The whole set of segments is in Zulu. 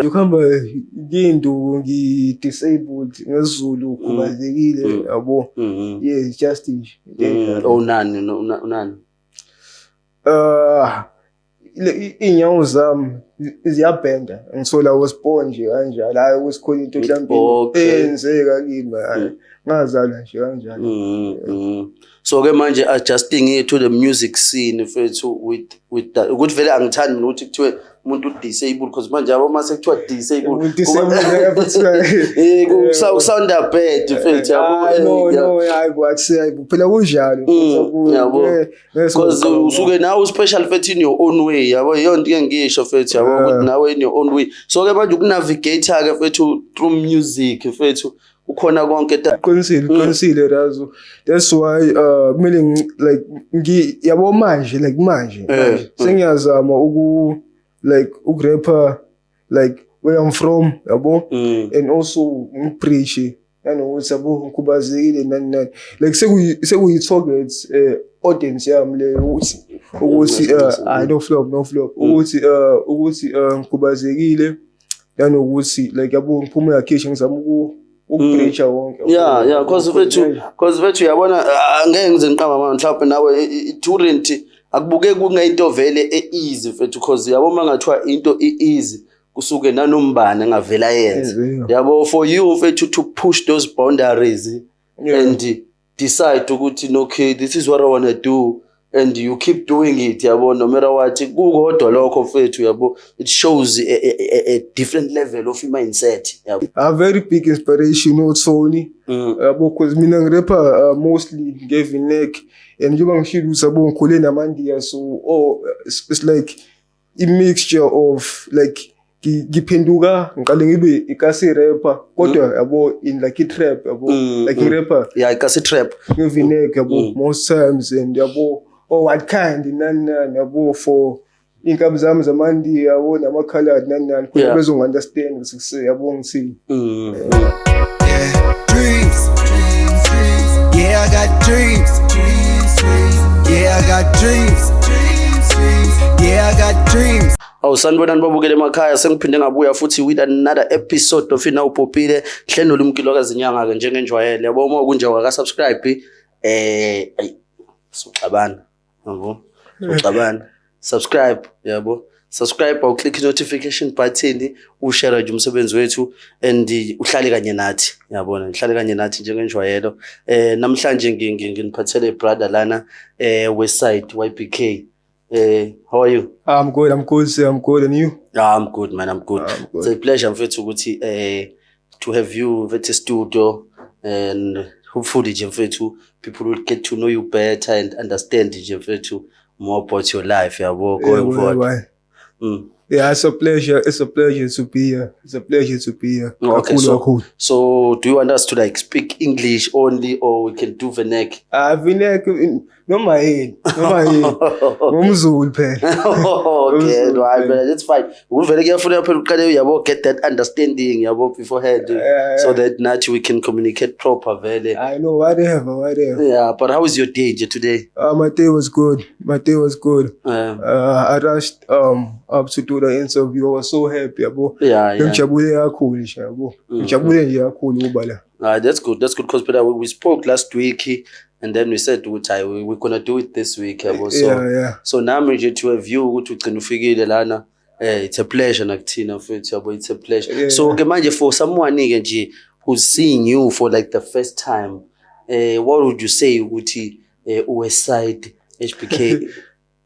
Ukuhamba nginduku, ngi-disabled ngesiZulu, ukhubazekile, yabo. Yeah, just nje into enjalo. Oh, unani unani? Iy'nyawo zami ziyabhenda, ngithola was born nje kanjalo, hhayi ukuthi khona into mhlawumbe eyenzeka kimi, hhayi, ngazalwa nje kanjalo. So ke manje adjusting to the music scene, mfethu, with that ukuthi vele angithandi mina ukuthi kuthiwe umuntu disabled, because manje yabo mase kuthiwa disabled, Disabled, futhi kusounda bad, mfethu, yabo. Hayi, no. No, hayi bo, akusiyo phela, kunjalo. Yabo. Because usuke nawe special, mfethu, in your own way, yabo. Iyona into engisho, mfethu, yabo, ukuthi nawe in your own way. So ke manje ukunavigate ke, mfethu, through music, mfethu, ukhona konke. Qinisile, qinisile, Razo. That's why kumele like ngi yabo manje, like manje manje sengiyazama uku like ukurapper like where I'm from, yabo, and also ngipreach nanokuthi, yabo, ngikhubazekile, nani nani, like sekuyi target audience yami le ukuthi hayi, no flop, no flop, ukuthi ngikhubazekile nanokuthi like, yabo, ngiphuma yakhishi, ngizama ukupreacha wonke. Yeah, because mfethu, uyabona, angeke ngize ngiqamba manje, mhlawumbe nawe i-talent akubukeki kungayinto vele e-easy, mfethu, because yabo uma ngathiwa into i-easy, kusuke nanombani engavela yenze. Yabo, for you, mfethu, to push those boundaries and decide ukuthi, no, okay, this is what I want to do, and you keep doing it, yabo, no matter what, kukodwa lokho, mfethu, yabo, it shows a different level of mindset, yabo. A very big inspiration uTony, yabo, because mina ngirapha mostly nge-vernac, and njengoba ngishilo ukuthi, yabo, ngikhule namandiya, so oh, it's like i-mixture of like ngiphenduka ngiqale ngibe ikasi rapper, kodwa yabo, in like i-trap, yabo, like i-rapper Yeah, ikasi trap. Nge-vernac, yabo, most times, and yabo, oh, what kind, nani nani, yabo, for iy'nkabi zami zamandiya, yabo, namakhaladi, nani nani, khona bezongi-understand ukuthi yabo, ngithini. Yeah, dreams. Yeah, I got dreams. Yeah, I got dreams. Yeah, I got dreams. Awu, sanibonani babukele emakhaya, sengiphinde ngabuya futhi with another episode of Ina Upopile hlelo lumkilo kazinyanga ke njengenjwayelo, yabo. Uma kunje waka subscribe, ayi, soxabana, yabo, soxabana. Subscribe, yabo, subscribe, awuclick notification button, ushare nje umsebenzi wethu and uhlale kanye nathi, yabona, uhlale kanye nathi njengenjwayelo. Namhlanje nginiphathele brother lana, Westside YBK. How are you? I'm good, I'm good, sir. I'm good. And you? Yeah, I'm good, man. I'm good. I'm good. It's a pleasure, mfethu, ukuthi to have you mfethu studio, and hopefully nje, mfethu, people will get to know you better and understand nje, mfethu, more about your life, yabo, going forward. Yeah, it's a pleasure. It's a pleasure to be here. It's a pleasure to be here. Okay, Kakhulu, kakhulu. So do you want us to like speak English only or we can do vernac? Ah, vernac noma yini, noma yini. NgumZulu phela. Okay, no, Umzulu. But that's fine. Uvele kuyafuneka phela uqale, yabo, get that understanding, yabo, beforehand, so that nathi we can communicate proper vele. I know, whatever, whatever. Yeah, but how was your day nje today? My day was good. My day was good. I rushed up to do the interview. I was so happy, yabo. Ngijabule kakhulu nje, yabo. Ngijabule nje kakhulu ukuba la. That's good. That's good because we spoke last week and then we said ukuthi hayi, we're gonna do it this week, yabo. So so nami nje to have you ukuthi ugcina ufikile lana, it's a pleasure nakuthina, mfethu, yabo, it's a pleasure. So ke manje for someone ke nje who's seeing you for like the first time, what would you say ukuthi uWestside HBK,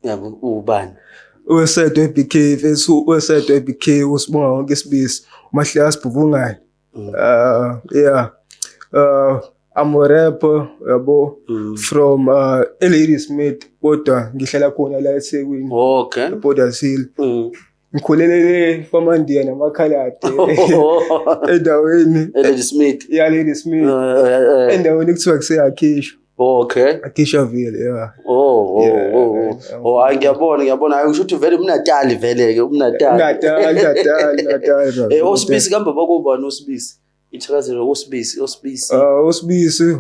yabo, ubani? Westside YBK, mfethu, Westside YBK, uSibongakonke Sibisi, uMahlase Bhubungane. Yeah. I'm a rapper, yabo, from eLadysmith, kodwa ngihlala khona la eThekwini, eBorders Hill. Ngikhulelele kwamandiya namakhaladi endaweni Ladysmith. Ya, Ladysmith. Endaweni ekuthiwa kuseYakhisha. Akhishaville, yeah. Oh, Yeah, oh. yeah. Oh, hayi, ngiyabona, ngiyabona. Hayi, usho ukuthi vele umnatali vele ke, umnatali. Natal, Natal, Natal. OSibisi kambe bakubani oSibisi? Ithakazelo oSibisi, oSibisi. USibisi,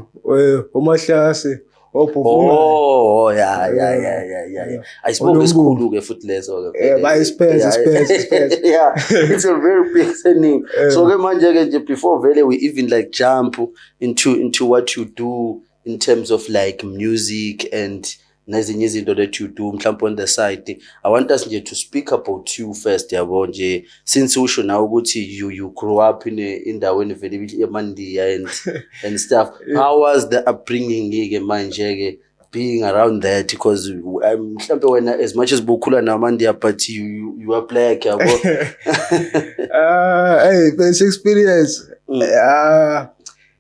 uMahlase, Obhovunga. Oh, yeah. Ayisibongo esikhulu ke futhi leso ke. Yeah, ba isiphethe, isiphethe, isiphethe. Yeah, it's a very big surname. So ke manje ke nje, before vele we even like jump into what you do in terms of like music and nezinye izinto that you do mhlawumbe on the side, I want us nje to speak about you first, yabo nje, since usho nawe ukuthi you grew up in a indaweni vele emandiya and stuff. How was the upbringing ke manje ke, being around that? Because mhlawumbe wena, as much as bukhula namandiya, but you are black, yabo. Ah, hey, best experience. Ah,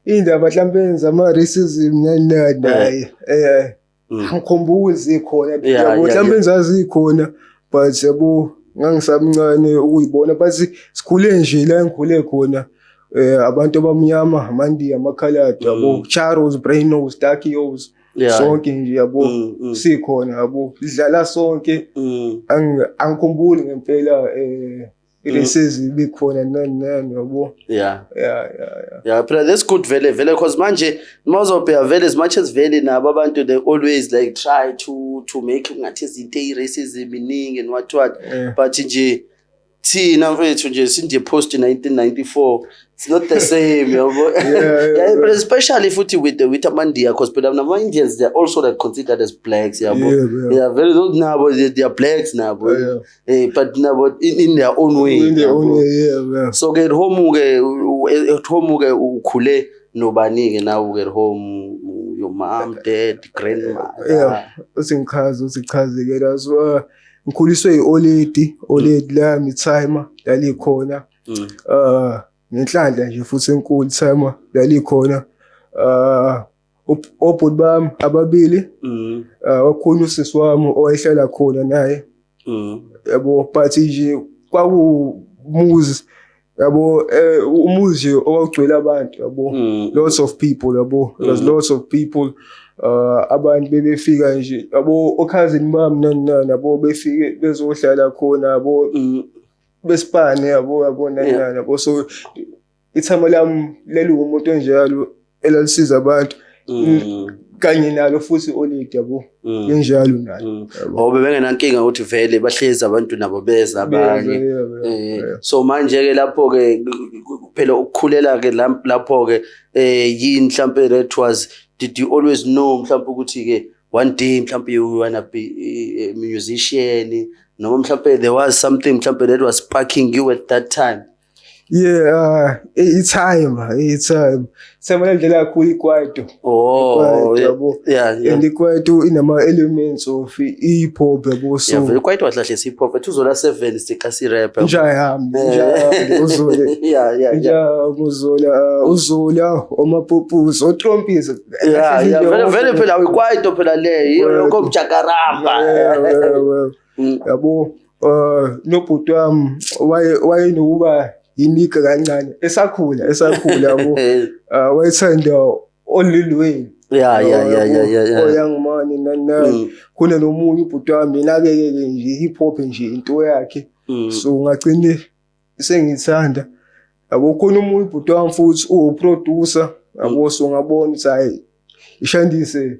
indaba mhlawumbe zama racism nani nani, hayi. Angikhumbuli zikhona. Yabo, mhlawumbe zazikhona, but yabo, ngangisamncane ukuyibona, but sikhule nje la ngikhule khona, abantu abamnyama, amandiya, amakhaladi, yabo, Charles, Brainos, Darkios, sonke nje, yabo, sikhona, yabo, sidlala sonke. Angikhumbuli ngempela i-racism ikhona nani nani, yabo. Yeah. Yeah, but that's good vele vele, because manje mawuzobheka vele, as much as vele nabo abantu, they always like try to make ngathi izinto eyi-racism iningi and what what, but nje thina mfethu nje sinje post 1994, it's not the same, yabo. Yeah, But especially futhi with amandiya, because phela nama-Indians, they're also like considered as blacks, yabo. Yeah. Yeah, very those nabo, they are blacks nabo. But nabo in their own way. In their own Yabo. way, yeah. So ke at home ke, at home ke ukhule nobani ke nawe ke at home? Your mom, dad, grandmother? Yeah, uthi ngichaze, uthi ngichaze ke la. So ngikhuliswe i-oledi, oledi lami, i-timer lalikhona. Ngenhlanhla nje futhi enkulu, timer lalikhona. Obhuti bami ababili, wakhona usisi wami owayehlala khona naye. Yabo, but nje kwakuwumuzi, yabo, umuzi nje owawugcwele abantu, yabo. Lots of people, yabo. There was lots of people. Abantu bebefika nje, yabo, okhazini bami nani nani, yabo, befike bezohlala khona, yabo, besipane, yabo, yabo, nani nani, yabo. So ithama lami leliwumuntu onjalo elalisiza abantu, kanye nalo futhi oledi, yabo, enjalo nalo. Yabo. Oh, bebengenankinga ukuthi vele bahlezi abantu nabo beza abanye. Yeah. So manje ke lapho ke phela ukukhulela ke lapho ke, yini mhlambe that was, did you always know mhlambe ukuthi ke one day mhlambe you wanna be a musician, noma mhlambe there was something mhlambe that was sparking you at that time? Yeah, i-time. Time ladlala kakhulu ikwaito. Ikwaito, yabo. And ikwaito inama elements of hip hop, yabo, so Yeah, vele kwaito wahlahle hip hop ethi uZola 7 sika si rap. Inja yami, inja yami uZola. Inja yami uZola, uZola, omapupuzo, otrompiso. Yeah, vele vele phela ikwaito phela le yiyo lokho mjakaramba. Yeah. Yabo, nobhuti wami wayenokuba yinika kancane esakhula, yabo. Wayethanda oLil Wayne. Yeah. O-Young Money nani nani. Khona nomunye ubhuti wami yena-ke ke nje hip hop nje into yakhe. So ngagcine sengithanda. Yabo, khona omunye ubhuti wami futhi uwu-producer, yabo, so ngabona ukuthi hhayi, ishandise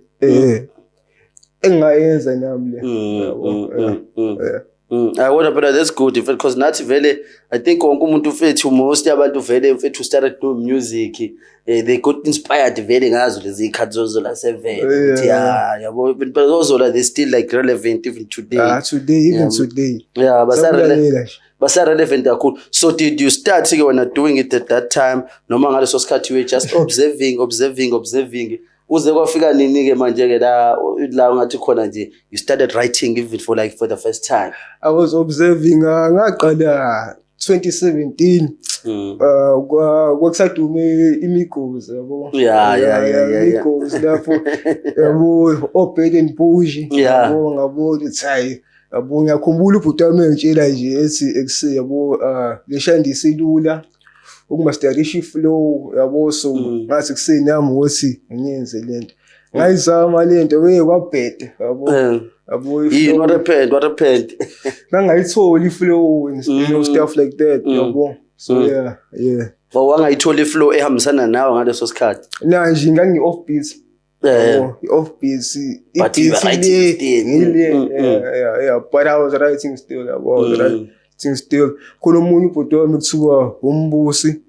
engingayenza nami le. Yabo, yeah. Hayi kodwa phela that's good in fact, because nathi vele, I think wonke umuntu mfethu, most yabantu vele mfethu started doing music, they got inspired vele ngazo lezi ikhathi zoZola 7. Ukuthi ya, yabo, but oZola, they still like relevant even today. Ah, today, even today. Yeah, Sakulalela nje. Basa relevant kakhulu. So did you start ke wena doing it at that time, noma ngaleso sikhathi you were just observing, observing, observing, uze kwafika nini ke manje ke la ungathi khona nje you started writing even for like for the first time? I was observing, ngaqala 2017. Kwakusadume iMigos, yabo. Imigos lapho, yabo, oBad and Boujee. Yabo, ngabona ukuthi hayi, yabo, ngiyakhumbula ubhuti wami engitshela nje ethi ekuseni, yabo, leshandisa ilula ukumasterisha iflow, yabo. So ngathi kuseni nami ukuthi ngiyenze lento, ngayizama lento, we kwabhede, yabo. Yabo, Yini? iflow. What happened? What happened? Ngangayitholi iflow and stuff like that, yabo, so yeah. Wangayithola iflow ehambisana nawe ngaleso sikhathi? Na nje ngangi off beat. Yabo, i-off beats. But you were writing still. Ngile, yeah, but I was writing still, yabo, I was writing still. Khona omunye ubhuti wami kuthiwa uMbusi,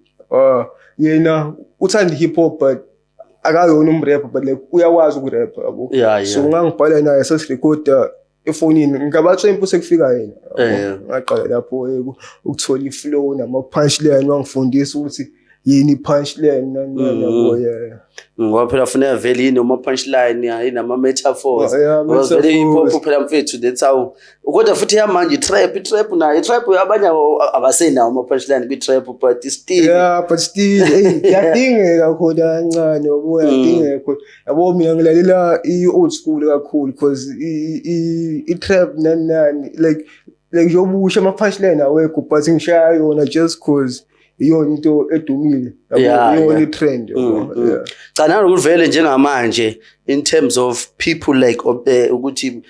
yena uthanda hip hop but akayona umrapper, but like uyakwazi ukurapha, yabo. So ngangibhala naye, sasirekhoda efonini, ngabathempu sekufika yena, yabo. Ngaqala lapho ukuthola i-flow nama-punchline, wangifundisa ukuthi yini i-punchline nani nani, yabo, yeah. Ngoba phela funeka vele yini ama-punchline, yini ama-metaphors. Oh, yeah, Because vele hip hop metaphors. phela mfethu, that's how. Kodwa futhi yamanje i-trap, i-trap nayo, i-trap abanye abasenawo ama-punchline kwi-trap, but still. Yeah, but still, hey, kuyadingeka khona kancane, yabo, kuyadingeka khona. Yabo, mina ngilalela i-old school kakhulu because i-trap nani nani, like njengoba usho, ama-punchline awekho, but ngishaya yona just 'cause iyona into edumile, yabo, iyona i-trend, yabo, yeah. Cha, nanokuthi vele njengamanje in terms of people like ukuthi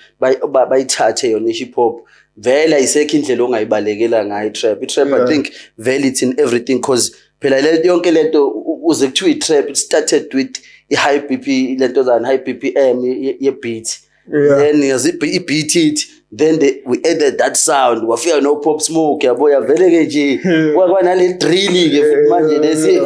bayithathe yona i-hip hop, vele ayisekho indlela ongayibalekela ngayo i-trap. I-trap, I think vele it's in everything, 'cause phela yonke lento uze kuthiwe i-trap, it started with i-high BP, lento zani, high BPM ye-beat. Then yazi i-beat it, then we added that sound, wafika no Pop Smoke, yabo, yavele ke nje kwanale drill ke futhi manje lesi,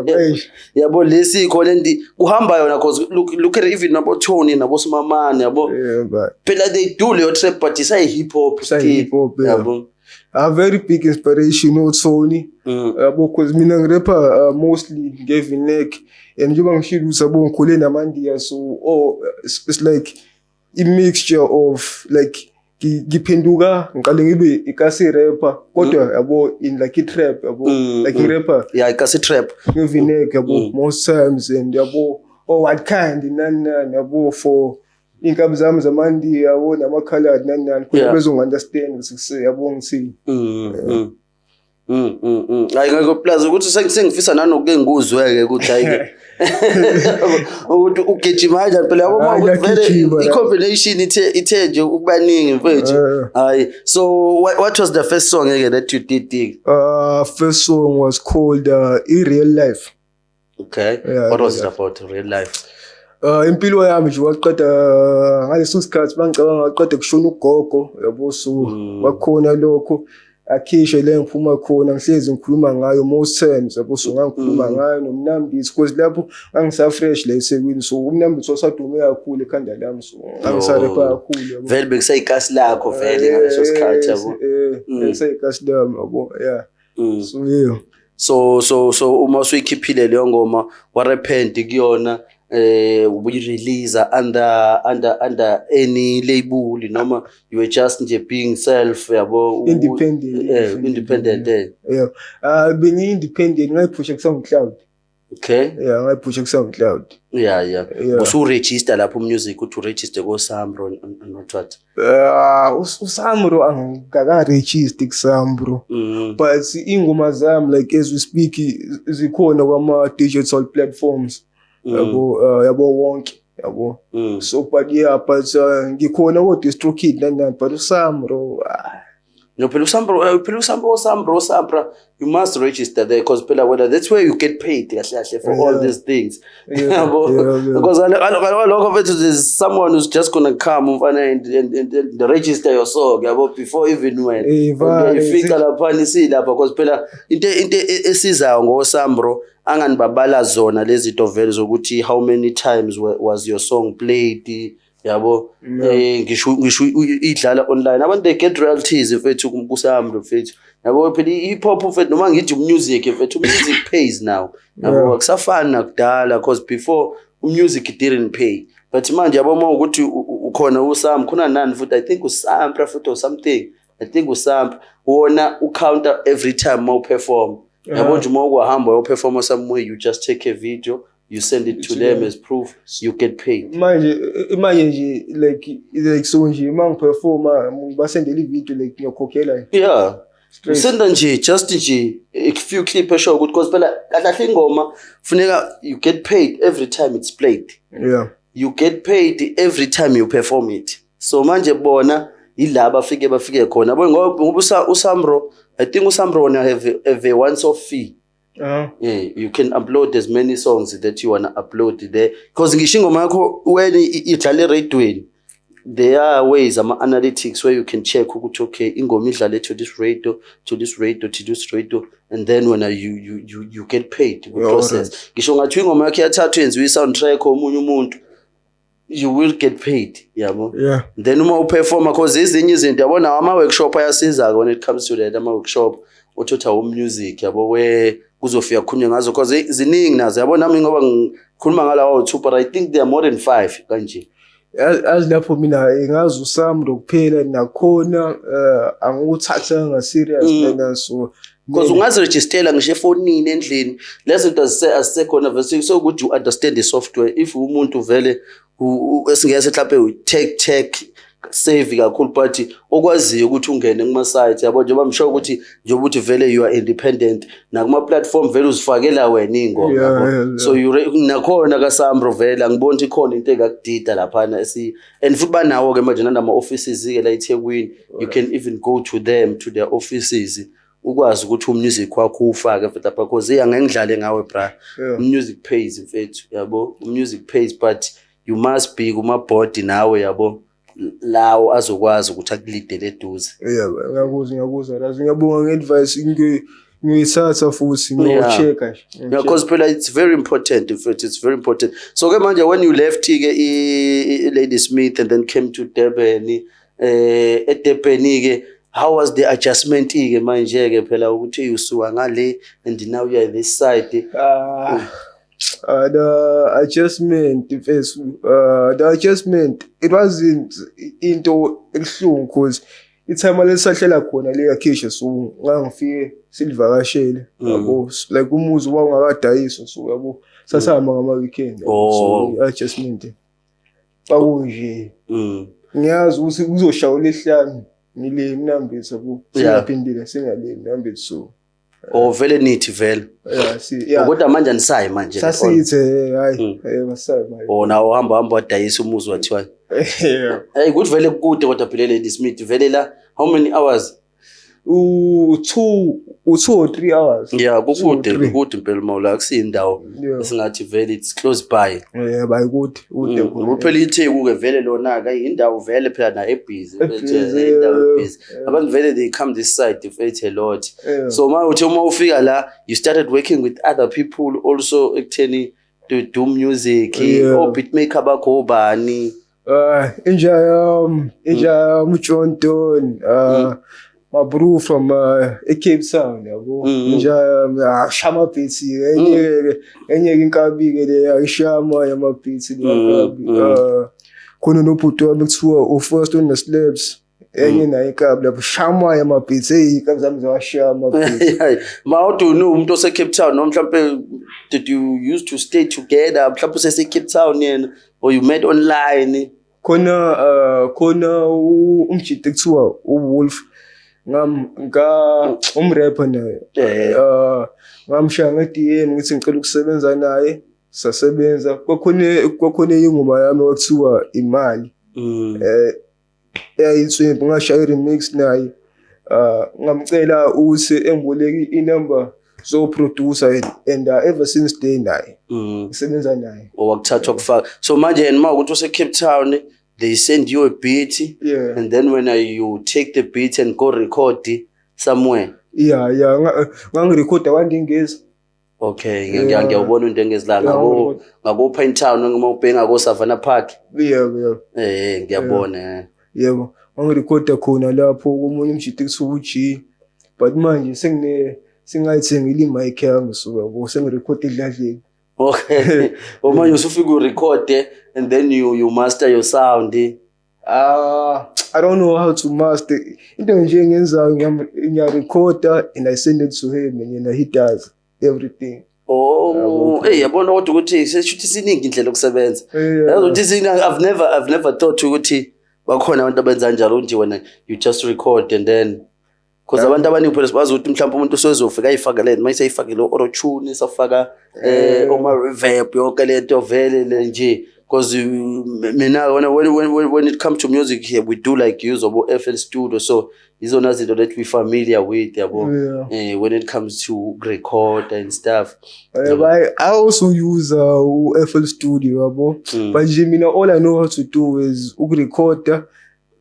Eish. yabo, lesi khona ndi kuhamba yona, 'cause look at even nabo Tony nabo Simamane, yabo. Yeah, but Phela they do leyo trap, but isayi hip hop still. Isayi-hip hop, yeah. Yabo. A very big inspiration uTony, yabo, 'cause mina ngirapha mostly nge-vernac and njengoba ngishilo ukuthi, yabo, ngikhule namandiya, so oh, it's like i-mixture of like ngiphenduka ngiqale ngibe ikasi rapper kodwa, yabo, in like i-trap, yabo, like ngirapha Yeah, ikasi trap. nge-vernac, yabo, most times, and yabo, oh, what kind, nani nani, yabo, for iy'nkabi zami zamandiya, yabo, namakhaladi, nani nani khona bezongi-understand ukuthi yabo, ngithini. Hayi ngeke, plus ukuthi sengifisa nanokuke ngikuzwe-ke ukuthi hayi-ke ukuthi ugijima kanjani phela, yabo, uma Hayi, ukuthi vele ngiyagijima la. I-combination ithe nje ukubaningi mfethu. Hayi, so what was the first song ke that you did dig? First song was called I Real Life. Yeah, What was it Real. about, Real Life? Impilo yami nje, waqeda ngaleso sikhathi bangicabanga ngaqeda kushona ugogo, yabo, so kwakhona lokho akhishe le ngiphuma khona, ngihlezi ngikhuluma ngayo most times, yabo, so ngangikhuluma ngayo noMnambithi because lapho ngangisa-fresh la eThekwini, so uMnambithi wasadume kakhulu ekhanda lami, so ngangisarepha kakhulu, yabo. Vele bekusayikasi lakho vele ngaleso sikhathi, yabo. Bekusayikasi lami, yabo, yeah. So yeah. So uma usuyikhiphile leyo ngoma, warepent kuyona, ubuyirelease under any label noma you were just nje being self, yabo? Independent. Independent. Yeah, bengi-independent, ngayiphusha ku-SoundCloud. Yeah, ngayiphusha ku-SoundCloud. Yeah. Usuregister lapho music, uthi uregister ko-Samro and what? USamro angikaka-register kuSamro, but iy'ngoma zami, like as we speak, zikhona kwama-digital platforms, yabo, yabo, wonke, yabo. So but yeah, but ngikhona ko-DistroKid nani nani, but uSamro, ah. No, phela uSamro, phela uSamro, you must register there because phela wena that's where you get paid kahle kahle for all these things. Yabo? Yeah. Because alokho mfethu, there's someone who's just gonna come umfana and register your song, yabo, before even when. Vale. Uyayifica laphana isilapha because phela into esizayo ngoSamro angani babala zona lezi zinto vele zokuthi how many times was your song played, yabo, ngisho idlala online, abantu they get royalties mfethu kuSamro mfethu, yabo. Phela i-hip hop mfethu, noma ngithi music mfethu, music pays now, yabo. Akusafani nakudala, 'cause before music didn't pay, but manje, yabo, uma ukuthi ukhona uSam khona nani futhi, I think uSampra futhi or something, I think uSampra wona ucounter every time uma uperform, yabo, nje uma ukuhamba uyoperforma somewhere, you just take a video, you send it to them as proof, you get paid. Manje nje like so nje uma ngiperforma basendela i-video, like ngiyakhokhela? Yeah. Straight. Usenda nje just nje a few clip esho ukuthi, because phela kahle kahle ingoma funeka you get paid every time it's played. You get paid every time you perform it. So manje bona yila bafike khona, yabo, ngoba uSamro, I think uSamro wona have a once off fee. Yeah, you can upload as many songs that you wanna upload there, because ngisho ingoma yakho when idlala eradweni, there are ways, ama-analytics, where you can check ukuthi okay, ingoma idlale to this radio, to this radio, to this radio, and then when you get paid kwi-process. Ngisho ngathiwa ingoma yakho iyathathwa yenziwe i-soundtrack omunye umuntu, you will get paid, yabo. Then uma uperforma, 'cause ezinye izinto, yabona, ama-workshop ayasiza when it comes to that, ama-workshop othotha music, yabo, where kuzofika kukhulunywe ngazo, 'cause ziningi nazo, yabo. Nami ngoba ngikhuluma ngalawo two, but I think there are more than five kanje. Yazi lapho mina ngazi uSAMRO kuphela, nakhona angikuthathanga serious lena, so Because ungazirejistela ngisho efonini endlini. Lezi zinto azisekhona vese, sokuthi you understand the software. If umuntu vele esingeke mhlawumbe tech savvy kakhulu, but okwaziyo ukuthi ungene kuma-site, yabo, njengoba ngisho ukuthi njengoba uthi vele you are independent nakuma-platform, vele uzifakela wena iy'ngoma, yabo. So nakhona kaSAMRO vele angiboni ukuthi ikhona into engakudida laphana and futhi banawo-ke manje nanama-offices-ke la eThekwini. You can even go to them, to their offices, ukwazi ukuthi umusic wakho uwufake futhi lapha, 'cause angeke ngidlale ngawe, bra. Music pays, mfethu, yabo, music pays, but you must be kuma-board nawe, yabo, lawo azokwazi ukuthi akulidele eduze. Yeah, ngiyakuzwa, ngiyakuzwa yazi, ngiyabonga nge-advice, ngiyoyithatha futhi ngiyo-check-a nje. Yeah, because phela it's very important, in fact it's very important. So ke manje when you left ke i-Ladysmith and then came to Durban, eDurban ke, how was the adjustment ke manje ke phela ukuthi usuka ngale and now you are this side? Ah, the adjustment first, the adjustment, it wasn't into ebuhlungu 'cause itimer lesahlela khona le yakhisha, so ngangifike silivakashele, yabo, like umuzi wawungakadayiswa, so yabo, sasihamba ngama-weekend. So i-adjustment kwakunje ngiyazi ukuthi kuzoshaya uLwesihlanu ngile eMnambithi, yabo, singaphindile singale eMnambithi, so Oh, vele nithi vele. Yeah, si yeah. Kodwa manje anisayi manje. Sasithe hayi, basayi manje. Oh, nawo uhamba hamba wadayisa umuzi wathiwa. Yeah. Hey, kuthi vele kude kodwa phela Ladysmith vele la, how many hours? U-2 or 3 hours. Yeah, kukude. Two, three. Kukude impela mawula, akusiyindawo esingathi vele it's close by. Yeah, bayikude ude khona. Phela iTheku ke vele lona ke indawo vele phela na ebusy. Ebusy, Indawo ebusy. yeah. Abantu vele they come this side mfethu a lot. So ma uthi uma ufika la, you started working with other people also ekutheni to do music? Yeah. O beatmaker bakho obani? Inja yami uJohn Don, my bro from eCape Town, yabo. Inja yami ashama beats, enye inkabi ke le, ayishama yama beats le nkabi. Khona nobhuti wami kuthiwa u-First on the Slabs, enye naye inkabi lapho shama yama beats, hey, inkabi zami zawashaya ama beats. Ma, how do you know umuntu ose Cape Town, noma mhlambe did you used to stay together, mhlambe usese Cape Town yena, or you met online? Khona umjita kuthiwa uWolf, ngam nga umrapper naye. Ngamshaya nge-DM ngithi ngicela ukusebenza naye, sasebenza. Kwakhona ingoma yami kwakuthiwa Imali, eyayitswempu, ngashaya i-remix naye. Ngamcela ukuthi engiboleke inumber zo-producer and ever since then naye ngisebenza naye. Owakuthathwa kufaka. So manje yena uma ukuthi use Cape Town, they send you a beat and then when you take the beat and go record somewhere? Yeah, ngangirekhoda kwaNdengezi. Okay. Yeah. Ngiyawubona uNdengezi la Yeah, ngako ngako Pinetown, uma ubheka ngako Savannah Park. Yeah. Ngiyabona. Yebo, ngangirekhoda khona lapho komunye umjita ekuthiwa u-G, but manje sengayithengile i-mic yami, so yabo, sengirekhoda edladleni. Okay, uma usufika urecord and then you master your sound? Ah, I don't know how to master. Into nje engiyenzayo, ngiyarekhoda and I send it to him and yena he does everything. Oh. Yabo. Hey, yabona kodwa ukuthi seshuthi siningi indlela yokusebenza. Yazi ukuthi I've never thought ukuthi bakhona abantu abenza kanjalo nje, wena you just record and then, because abantu abaningi phela sibazi ukuthi mhlawumbe umuntu usezofika ayifake le nto, mayiseyifake lo auto tune, safaka oma reverb, yonke lento vele le nje. Because mina when it comes to music here, we do like use abo FL Studio, so izona zinto that we familiar with, yabo. When it comes to record and stuff. But I also use FL Studio, yabo. But nje mina all I know how to do is ukurekhoda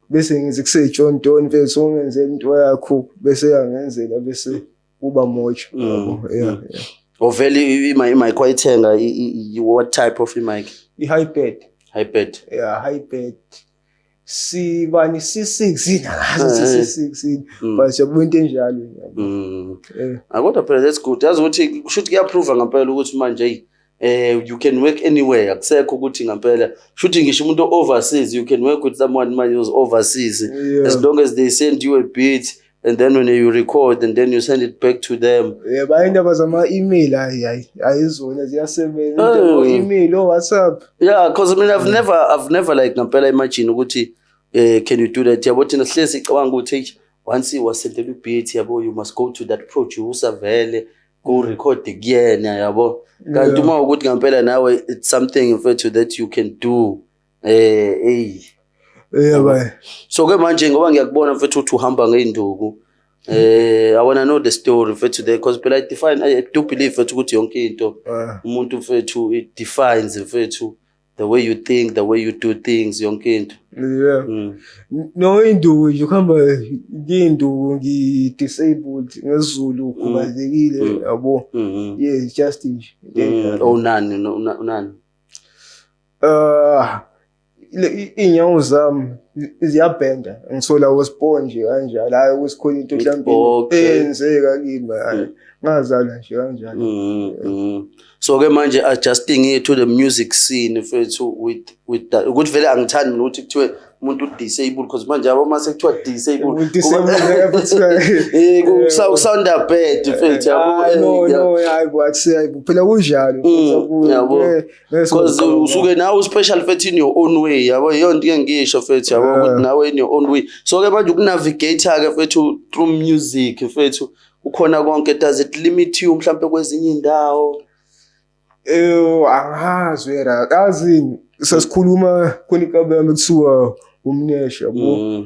bese ngize kuse John Don mfethu ungenzela into yakho bese yangenzela bese kuba moja, yabo. Yeah. Ovele i-mic wayithenga what type of i-mic? I-iPad. iPad. Yeah, iPad. C bani C6 yini, angazi ukuthi C6 yini, but yabo into enjalo, yabo. Yeah. Ah, kodwa phela that's good, yazi ukuthi kusho ukuthi kuyaprova ngempela ukuthi manje, hey, you can work anywhere. Akusekho ukuthi ngempela shuthi ngisho umuntu overseas, you can work with someone manje who's overseas as long as they send you a beat and then when you record and then you send it back to them. Yeah, ba indaba zama-email, hayi hayi, ayizona ziyasebenza. Oh. Email o WhatsApp. Yeah, because I mean I've never like ngempela imagine ukuthi can you do that, yabo. Thina sihlezi sicabanga ukuthi, hey, once wasendela i-beat, yabo, you must go to that producer vele go record kuyena, yabo, kanti uma ukuthi ngempela nawe it's something, mfethu, that you can do, hey. Yeah, ba. So ke manje ngoba ngiyakubona, mfethu, ukuthi uhamba ngey'nduku, I wanna know the story, mfethu, there, because phela I do believe, mfethu, ukuthi yonke into umuntu, mfethu, it defines, mfethu, the way you think, the way you do things, yonke into. No, induku nje ukuhamba ngiyinduku, ngi-disabled, ngesiZulu ukhubazekile, yabo. Yeah, just nje into enjalo. Oh, unani no, unani? Iy'nyawo zami ziyabhenda, ngithola was born nje kanjalo, hhayi ukuthi khona into mhlawumbe eyenzeka kimi, hhayi, ngazalwa nje kanjalo. So ke manje adjusting it to the music scene, mfethu, with that ukuthi vele angithandi mina ukuthi kuthiwe umuntu disabled, because manje yabo mase kuthiwa disabled, Disabled, sounda bad, mfethu, yabo. Hayi, no. No, hayi bo, akusiyo, hayi bo, phela kunjalo. Yabo. Because usuke nawe special, mfethu, in your own way, yabo. Iyona into engisho, mfethu, yabo, ukuthi nawe in your own way. So ke manje ukunavigate ke, mfethu, through music, mfethu, ukhona konke, does it limit you mhlambe kwezinye indawo? Angazi wena, yazi sasikhuluma khona ikaba yami kuthiwa umnesha, yabo.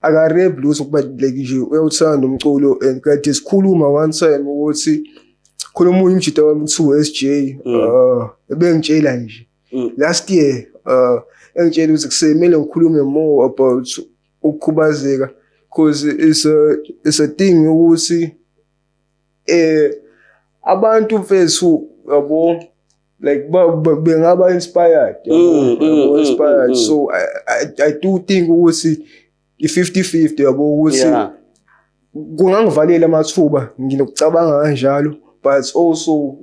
Akarep lutho kuba like nje uyawuthanda umculo and kade sikhuluma one time ukuthi khona omunye umjita wami kuthiwa SJ, ebengitshela nje last year, engitshela ukuthi kusemele ngikhulume more about ukukhubazeka because it's a thing ukuthi abantu, mfethu, yabo, like bengaba inspired, yabo, yabo, inspired. So I do think ukuthi i-50-50, yabo, ukuthi kungangivalela amathuba, nginokucabanga kanjalo, but also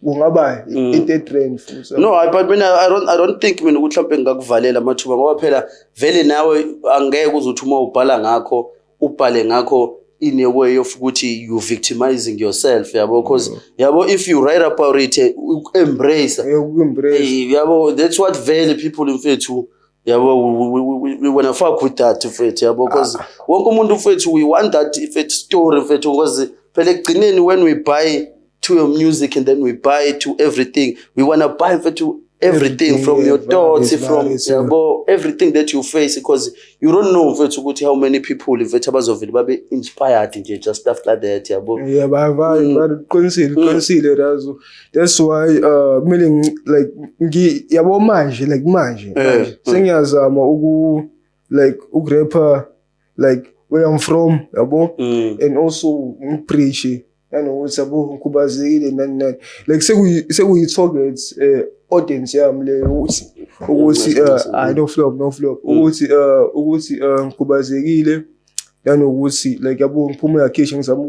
kungaba into e-trend futhi. No, but mina I don't think mina ukuthi mhlawumbe ngingakuvalela amathuba, ngoba phela vele nawe angeke uze uthi uma ubhala ngakho, ubhale ngakho in a way of ukuthi you victimizing yourself, yabo, because yabo, if you write about it, embrace Uku-embrace. Yabo, that's what vele people, mfethu, yabo, we wanna fuck with that, mfethu, yabo, because wonke umuntu, mfethu, we want that, mfethu, story, mfethu, because phela ekugcineni when we buy to your music and then we buy to everything, we wanna buy, mfethu, everything, everything, from your thoughts, from various, yeah. yabo, everything that you face, because you don't know, mfethu, ukuthi how many people, mfethu, abazovele babe inspired nje just after that, yabo. Yeah, ba qinisile, qinisile razo. That's why kumele like ngi yabo manje, like manje manje sengiyazama uku like ukurapper like where I'm from, yabo, and also ngipreach nanokuthi, yabo, ngikhubazekile nani nani, like sekuyi target audience yami le ukuthi I no flop, no flop, ukuthi ngikhubazekile nanokuthi like, yabo, ngiphuma yakhishi, ngizama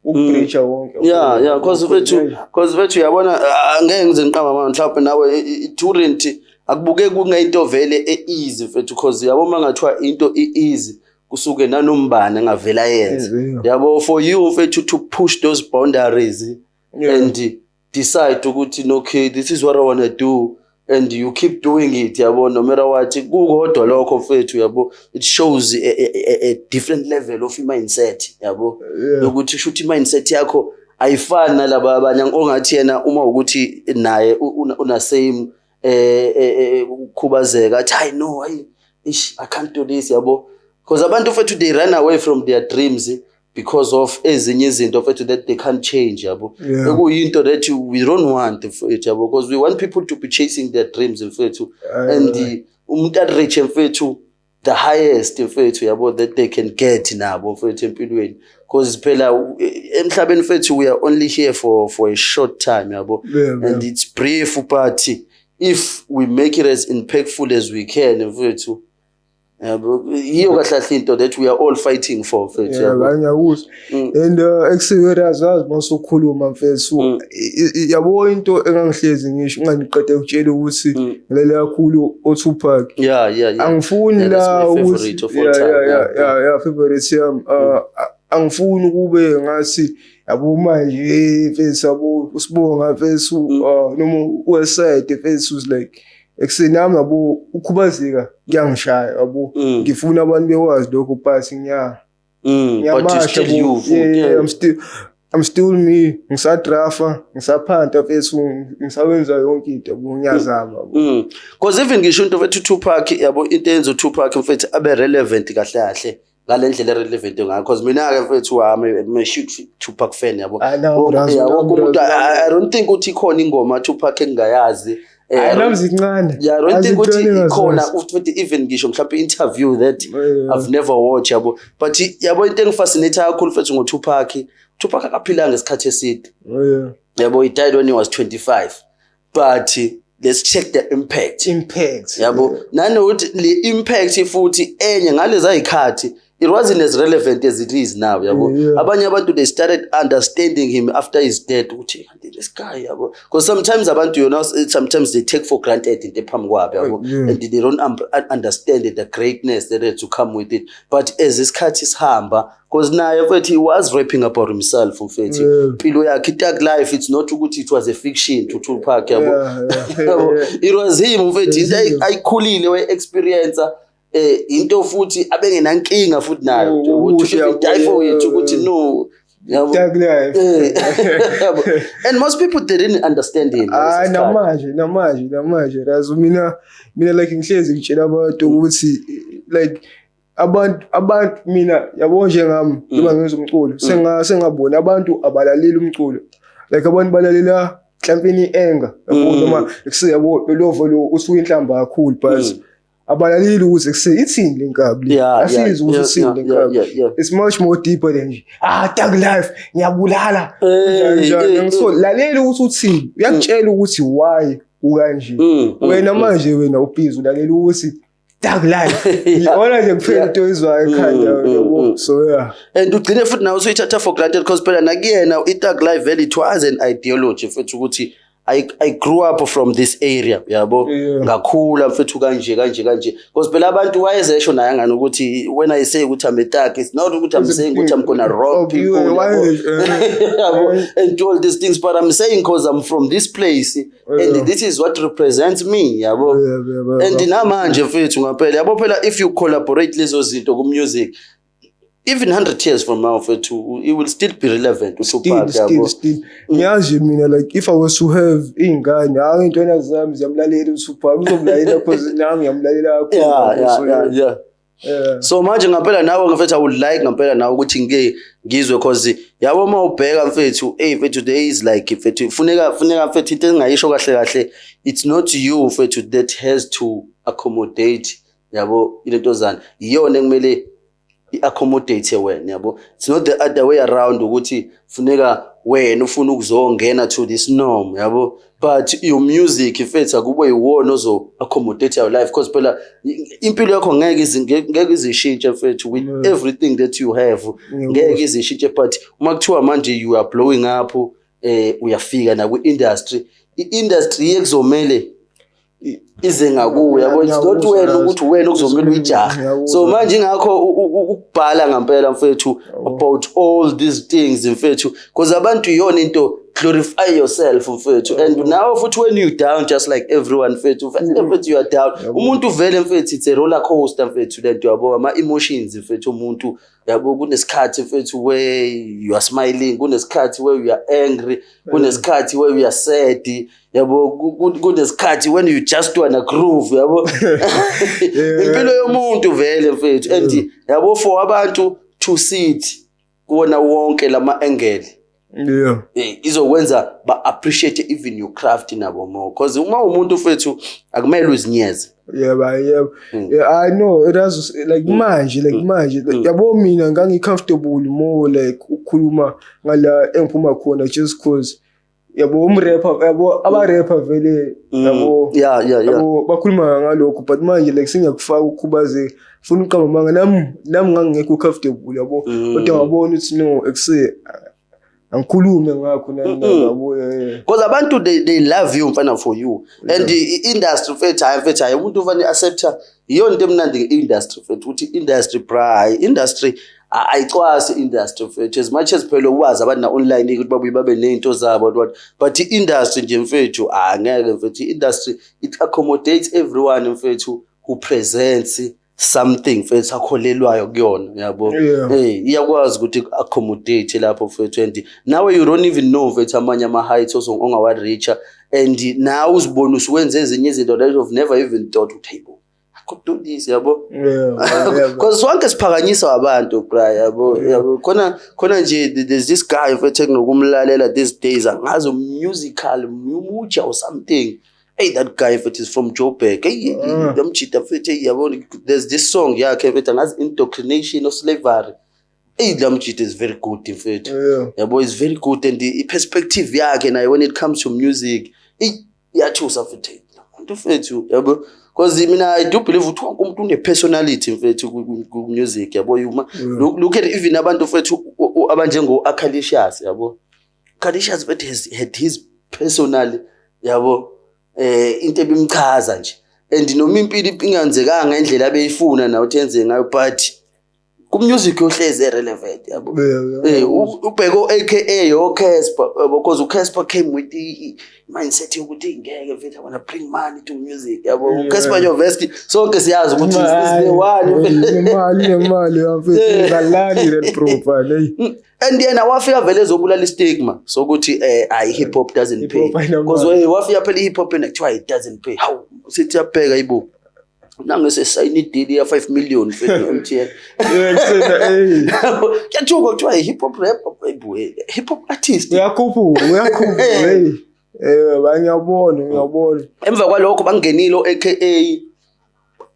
ukupreacha wonke. Yeah, because mfethu, uyabona, angeke ngize ngiqamba manje, mhlawumbe nawe i-talent akubukeki kungayinto vele e-easy, mfethu, because yabo uma ngathiwa into i-easy kusuke nanombani engavela yenze. Yabo, for you, mfethu, to push those boundaries and decide ukuthi no, okay, this is what I want to do, and you keep doing it, yabo, no matter what, kukodwa lokho, mfethu, yabo, it shows a different level of mindset, yabo, ukuthi shuthi mindset yakho ayifani nalaba abanye ongathi yena uma ukuthi naye una same Ukukhubazeka, athi, "Hayi, no, hayi, ish, I can't do this," yabo, because abantu mfethu, they run away from their dreams because of ezinye izinto mfethu that they can't change, yabo. Ekuyinto that we don't want, mfethu, yabo, because we want people to be chasing their dreams, mfethu, and umuntu a-reach, mfethu, the highest, mfethu, yabo, that they can get nabo, mfethu, empilweni, because phela emhlabeni, mfethu, we are only here for a short time, yabo, and it's brief, but if we make it as impactful as we can, mfethu, yabo, yiyo kahle kahle into that we are all fighting for, mfethu, yabo. Ngiyakuzwa. And ekuserious, yazi, masukhuluma, mfethu, yabo, into engangihlezi ngisho ungangiqede ukutshela ukuthi ngilalela kakhulu oTupac. Angifuni la ukuthi yeah, favorite yami. Angifuni kube ngathi, yabo, manje, mfethu, yabo, usibonga, mfethu, noma uWestside, mfethu, is like ekusenami, yabo, ukhubazeka kuyangishaya, yabo. Ngifuna abantu bekwazi lokho, but ngiya But you still you. Yeah, I'm still me. Ngisadrafa, ngisaphanta, mfethu, ngisawenza yonke into, yabo, ngiyazama, yabo. Because even ngisho into, mfethu, Tupac, yabo, into eyenza uTupac, mfethu, abe relevant kahle kahle ngale ndlela relevant ngayo, because mina ke, mfethu, wami, I'm a huge Tupac fan, yabo. I know, Wonke umuntu, I don't think ukuthi ikhona ingoma Tupac engingayazi. Hayi, nami zincane. Yeah, I don't think ukuthi ikhona futhi even ngisho mhlawumbe interview that I've never watched, yabo. But yabo, into engifascinate kakhulu, mfethu, ngoTupac, Tupac akaphilanga isikhathi eside. Yabo, he died when he was 25. But let's check the impact. Impact. Yabo, nanokuthi le impact futhi enye ngalezi ayikhathi, it wasn't as relevant as it is now, yabo. Abanye abantu, they started understanding him after his death, ukuthi kanti this guy, yabo, because sometimes abantu, sometimes they take for granted into ephambi kwabo, yabo, and they don't understand the greatness that had to come with it. But as isikhathi sihamba, because naye, mfethu, he was rapping about himself, mfethu, impilo yakhe, i-thug life. It's not ukuthi it was a fiction to Tupac, yabo. Yabo, it was him, mfethu, into ayikhulile, waye-experience into futhi abengenankinga futhi nayo, Ukusho, ukuthi die for it, ukuthi no, yabo. Thug life. Yabo. And most people, they didn't understand him ngaleso Hayi, sikhathi. Namanje razo mina like ngihlezi ngitshela abantu ukuthi like abantu mina, yabo, njengami noma ngenza umculo, sengabona abantu abalaleli umculo, like abantu balalela mhlawumbe i-anger, yabo, noma yabo, lolovo lo usuke inhlamba kakhulu, but abalaleli ukuthi ithini le nkabi le. Asizwe ukuthi ithini le nkabi. It's much more deeper than nje, "Ah, thug life, ngiyabulala," njani njani. So lalela ukuthi uthini, uyakutshela ukuthi why ukanje. Wena manje, wena ubhizi ulalela ukuthi thug life, iyona nje kuphela into oyizwayo ekhanda, yabo. So yeah. And ugcine futhi nawe usuyithatha for granted, because phela nakuyena i-thug life vele it was an ideology, mfethu, ukuthi I grew up from this area, yabo, ngakhula, mfethu, kanje kanje kanje, because phela abantu wayezesho naye ngani ukuthi when I say ukuthi I'm a thug, it's not ukuthi I'm saying ukuthi I'm gonna rob Oh, people, yabo. Yabo, and do all these things, but I'm saying because I'm from this place and this is what represents me, yabo. And namanje, mfethu, ngaphela, yabo, phela if you collaborate lezo zinto ku-music, even 100 years from now, mfethu, it will still be relevant. Still. uTupac, Still. yabo. Still, ngiyazi mina, like if I was to have iy'ngane, hayi, iy'ntwana zami ziyamlalela uTupac, uzomlalela cause nami ngiyamlalela kakhulu, yabo. So, yeah. So manje ngampela nawe, mfethu, I would like ngampela nawe ukuthi ngike ngizwe, cause yabo, uma ubheka, mfethu, hey, mfethu, there is like, mfethu, funeka, mfethu, into engayisho kahle kahle, it's not you, mfethu, that has to accommodate, yabo, ilentozana iyona ekumele i-accommodate wena, yabo. It's not the other way around, ukuthi funeka wena ufuna ukuzongena to this norm, yabo, but your music, mfethu, akube yiwona ozo accommodate your life, because phela impilo yakho ngeke izishintshe, mfethu, with everything that you have, ngeke izishintshe. But uma kuthiwa manje you are blowing up, uyafika na kwi-industry, i-industry yekuzomele Ize ngakuwe, yabo. It's not Ngiyakuzwa wena la. ukuthi wena okuzomela uyijahe. Ngiyakuzwa. So manje ingakho ukubhala ngempela, mfethu, about all these things, mfethu, because abantu iyona into, glorify yourself, mfethu. And now futhi when you down, just like everyone, mfethu, vele, mfethu, you are down. Umuntu vele, mfethu, it's a roller coaster, mfethu, lento, yabo, ama emotions, mfethu, umuntu, yabo. Kunesikhathi, mfethu, where you are smiling, kunesikhathi where you are angry, kunesikhathi where you are sad, yabo, kunesikhathi when you just wanna groove, yabo. Impilo yomuntu vele, mfethu, and yabo, for abantu to sit kuwona wonke lama angle, izokwenza ba appreciate even your craft nabo more, because uma umuntu, mfethu, akumele uzinyeze. Yeah, ba yeah. Yeah, I know it has like manje, like manje, like, yabo, mina ngangi comfortable more like ukukhuluma ngala engiphuma khona just 'cause, yabo, umrapper, yabo, aba-rapper vele, yabo, yabo, bakhuluma ngalokho. But manje like sengiyakufaka ukukhubazeka, funa uqamba manga, nami ngangingekho comfortable, yabo, kodwa ngabona ukuthi no, ekuse angikhulume ngakho nani nani, yabo, yeah. Because abantu they love you, mfana, for you and the industry, mfethu. Hayi, mfethu, hayi, umuntu ufane accepta. Iyona into emnandi nge-industry, mfethu, ukuthi industry, bra, hayi, industry ayicwasi industry, mfethu. As much as phela ukwazi abantu na-online ukuthi babuye babe ney'nto zabo and what, but i-industry nje, mfethu, angeke, mfethu. I-industry, it accommodates everyone, mfethu, who presents something, mfethu, akholelwayo kuyona, yabo. Iyakwazi ukuthi accommodate lapho, mfethu, and nawe you don't even know, mfethu, amanye ama-heights ongawa-reacha and nawe uzibone usuwenze ezinye izinto that you've never even thought ukuthi, hey bo, I could do this, yabo. Because sonke siphakanyiswa abantu, bra, yabo, yabo. Khona nje there's this guy, mfethu, enginokumlalela these days, angazi musical muja or something. Hey, that guy, mfethu, is from Joburg. Hey, lamjita, mfethu, hey, yabo, there's this song yakhe, mfethu, angazi Indoctrination of Slavery. Hey, lamjita is very good, mfethu. Yabo, is very good, and i-perspective yakhe naye when it comes to music iyathusa, mfethu, umuntu, mfethu, yabo, because mina I do believe ukuthi wonke umuntu une-personality, mfethu, ku-music, yabo. Look at even abantu, mfethu, abanjengo-Akalicious, yabo. Akalicious, mfethu, has had his personal, yabo, into ebimchaza nje, and noma impilo ingenzekanga ngendlela abeyifuna nawe ukuthi yenze ngayo, but ku-music yohlezi e-relevant, yabo. Ubheke o-AKA, o-Casper, because uCasper came with i-mindset yokuthi ngeke, mfethu, I wanna bring money to music, yabo. uCasper Nyovest, sonke siyazi ukuthi is the one. Imali, imali, mfethu, ngalali le profile, hey. And yena wafika vele ezobulala istigma sokuthi ayi, hip hop doesn't pay. Hip hop ayinamali. Because wafika phela i-hip hop ena kuthiwa it doesn't pay. Hawu, sithi yabheka ibo, nange sesayina i-deal ya 5 million, mfethu, no-MTN. Yeah, kusena, hey. Kuyathuka, kuthiwa hip hop rap, hip hop artist. Uyakhuphuka, uyakhuphuka, hey. Ba ngiyabona, ngiyabona. Emva kwalokho bangenile o-AKA,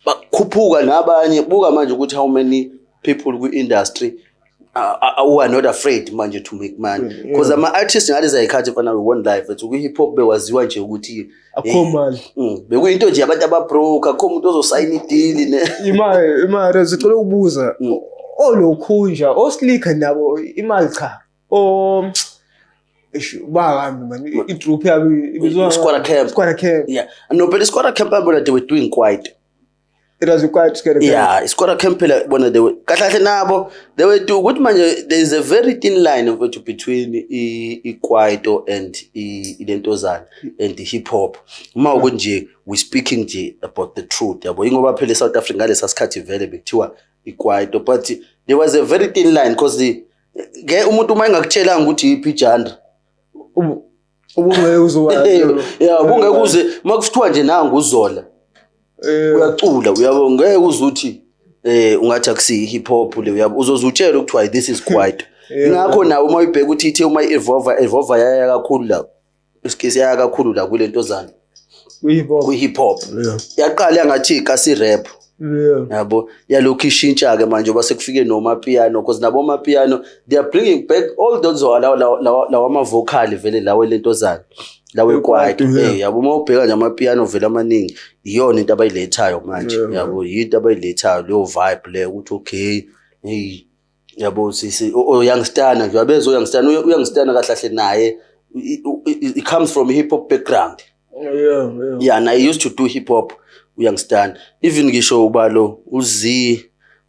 bakhuphuka nabanye. Buka manje ukuthi how many people kwi-industry who are not afraid manje to make money, because ama-artist ngalezi ayikhathi, mfana, we won't lie, mfethu, kwi-hip hop bewaziwa nje ukuthi Akukho mali. Bekuyinto nje abantu ababroke, akukho umuntu ozosayina i-deal ne. Imali, sicela ukubuza. Olokhunja, oslika nabo imali cha. O Eish, bahambi man, i-group yabo ibizwa Squatter Camp. Squatter Camp. Yeah, no, but iSquatter Camp bona they were doing quite It was required Squatter Camp. Yeah, iSquatter Camp phela bona they were kahle kahle nabo they were do ukuthi manje there is a very thin line, mfethu, between ikwaito and ilentozana and the hip hop, uma ukuthi nje we speaking nje about the truth, yabo. Ingoba phela eSouth Africa ngalesa sikhathi vele bekuthiwa ikwaito, but there was a very thin line because the ke umuntu uma engakutshelanga ukuthi yiphi genre, Ubungeke uzowazi. Yeah, ubungeke uze uma kuthiwa nje nangu uZola uyacula, uyabo, ngeke uze uthi ungathi akusiyi hip hop le, uyabo, uzozutshela ukuthiwa this is kwaito. Ingakho nawe uma uyibheka ukuthi ithe uma evolve evolve yaya kakhulu la, isikisi yaya kakhulu la kulentozana Kwi-hip hop. Kwi-hip hop. Yaqala yangathi ikasi rap, yabo, yalokhu ishintsha ke manje ngoba sekufike nomapiano, because nabo mapiano they are bringing back all those lawa ama-vocal vele lawo lentozana lawo ekwaito. Yabo, uma ubheka nje amapiano vele amaningi, iyona into abayilethayo manje. Yabo, yinto abayilethayo leyo vibe leyo ukuthi okay, hey, yabo, sisi o youngstana nje abezo youngstana, uyoungstana kahle kahle naye it comes from a hip hop background. Yeah, naye used to do hip hop, uyangistand. Even ngisho ubalo uZ,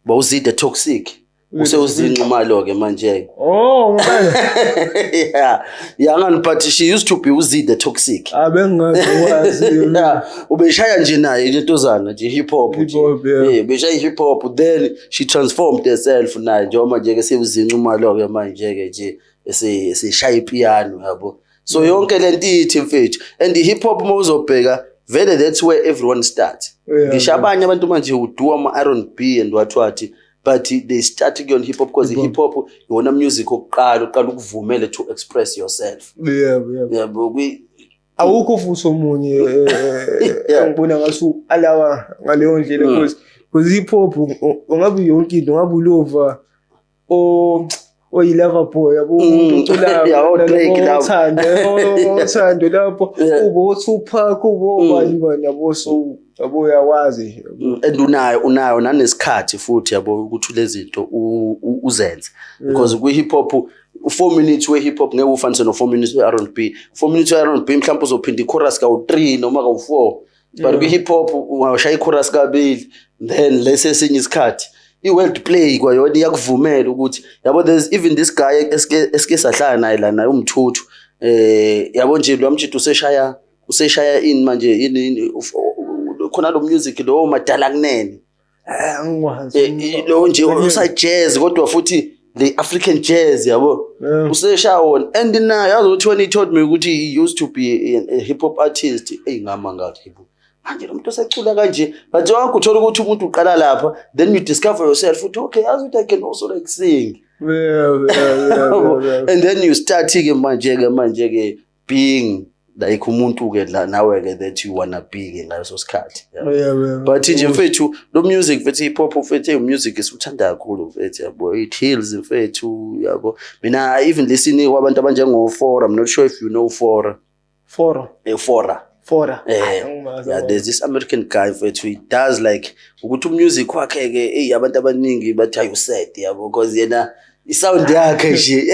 ba uZ the Toxic, usewuzinxumalo ke manje. Oh, ngempela. Yeah, ngani, but she used to be uZ the Toxic. Abengazi wazi. Yeah, ubeshaya nje naye intozana nje hip hop nje. Hip hop, yeah. Eh, beshaya hip hop, then she transformed herself naye njengoba nje ke sewuzinxumalo ke manje ke nje eseshaya ipiano, yabo. So yonke lento ithi, mfethu, and i hip hop, mawuzobheka vele, that's where everyone starts. Ngisho abanye abantu manje udo ama R&B and what what, but they start kuyona hip hop because hip hop iwona music okuqala uqala ukuvumele to express yourself. Yeah. Yabo, Awukho futhi omunye engibona ngathi alawa ngaleyo ndlela, because hip hop ungabe yonke into, ungabe ulova o oyi-lover boy, yabo, umuntu oculayo. Yeah, o-Drake lapho. Uthando lapho, ube o-Tupac, ube obani bani, yabo. So yabo, uyakwazi nje, yabo. And unayo nanesikhathi futhi, yabo, ukuthi lezi zinto uzenze, because kwi-hip hop u-4 minutes we-hip hop ngeke ufanise no-4 minutes we-R&B. 4 minutes we-R&B mhlawumbe uzophinda i-chorus kawu-3 noma kawu-4, but kwi-hip hop ungashaya i-chorus kabili, then lesi esinye isikhathi i-word play kwayona iyakuvumela ukuthi, yabo, there's even this guy esike sahlala naye la, naye umthuthu, yabo nje, lo mjito useshaya ini manje, ini khona lo music lo madala kunene. Eh, angikwazi. Lo nje usa jazz, kodwa futhi le African jazz, yabo. Useshaya wona, and naye yazi ukuthi when he told me ukuthi he used to be a hip hop artist, ey, ngama ngathi, "Yebo, manje lo muntu osecula kanje." But wonke uthola ukuthi umuntu uqala lapha, then you discover yourself ukuthi, okay, yazi ukuthi I can also like sing. And then you start ke manje ke being like umuntu ke la nawe ke that you wanna be ke ngaleso sikhathi, yeah. But nje mfethu, lo music mfethu, hip hop mfethu, music esiwuthanda kakhulu mfethu, yabo. It heals mfethu, yabo. Mina I even listen kwabantu abanjengo Fora. I'm not sure if you know Fora. Fora. Eh, Fora. Fora. Eh, Angimazi. yeah, there's this American guy mfethu, he does like ukuthi umusic wakhe ke, hey, abantu abaningi bathi ayu sad, yabo, because yena isound yakhe nje,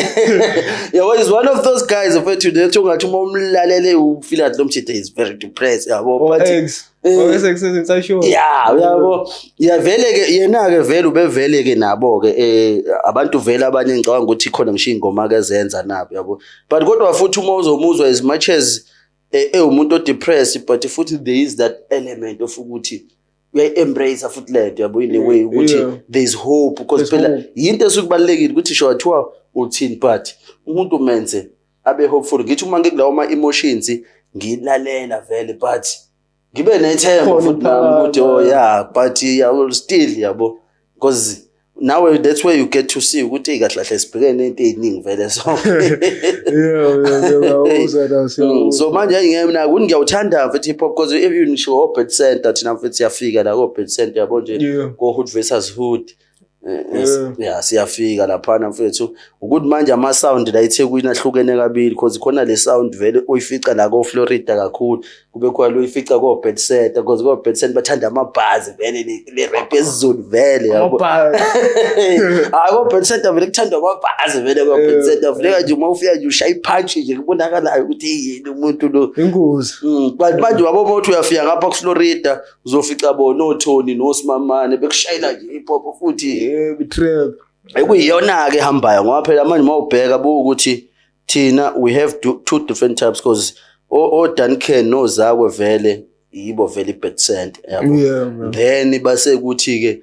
yabo, is one of those guys mfethu that ungathi uma umlalele ufeel that lo mjita is very depressed, yabo. Oh, But X. Eh. Oh, X sensation. Yeah, uyabo, ya vele ke yena ke vele ubevele ke nabo ke, abantu vele abanye ngicabanga ukuthi khona ngisho ingoma ke ezenza nabo, yabo. But kodwa futhi uma uzomuzwa, as much as ewumuntu o-depressed, but futhi there is that element of ukuthi uyayi-embrace futhi lento, yabo, in a way ukuthi there is hope, because There's phela hope. yinto esukubalulekile ukuthi sho athiwa uthini, but umuntu menze abe hopeful. Ngithi uma ngikulawo ma-emotions ngilalela vele, but ngibe nethemba Khona futhi nami ukuthi, oh yeah, but yeah, will still, yabo, because now that's where you get to see ukuthi, hey, kahle kahle sibhekene nento ey'ningi vele, so Yeah, uzwa la. So manje ngeke mina kuthi ngiyawuthanda mfethu hip hop, because even ngisho o-Bad Center, thina mfethu siyafika la ko-Bad Center, yabo nje, ko-Hood versus Hood. Yeah, siyafika laphana mfethu, ukuthi manje ama-sound la eThekwini ahlukene kabili, because khona le sound vele oyifica la ko-Florida kakhulu, kube khona lo oyifica ko-Bad Center, because ko-Bad Center bathanda amabhazi vele, le rap yesiZulu vele, yabo. Hayi, ko-Bad Center vele kuthandwa amabhazi vele ko-Bad Center. Funeka nje uma ufika nje ushaya ipunch nje, kubonakalayo ukuthi yini umuntu lo. Ingozi. But manje wabo uma uthi uyafika ngapha ku-Florida, uzofica bona oTony noSimamane bekushayela nje hip hop futhi. Yeah, trap. Ekuyiyona-ke ehambayo, ngoba phela manje uma ubheka buwukuthi thina we have two different types, because o-Duncan noZakwe vele yibo vele i-Bad Center, yabo. Yeah, man. Then base kuthi-ke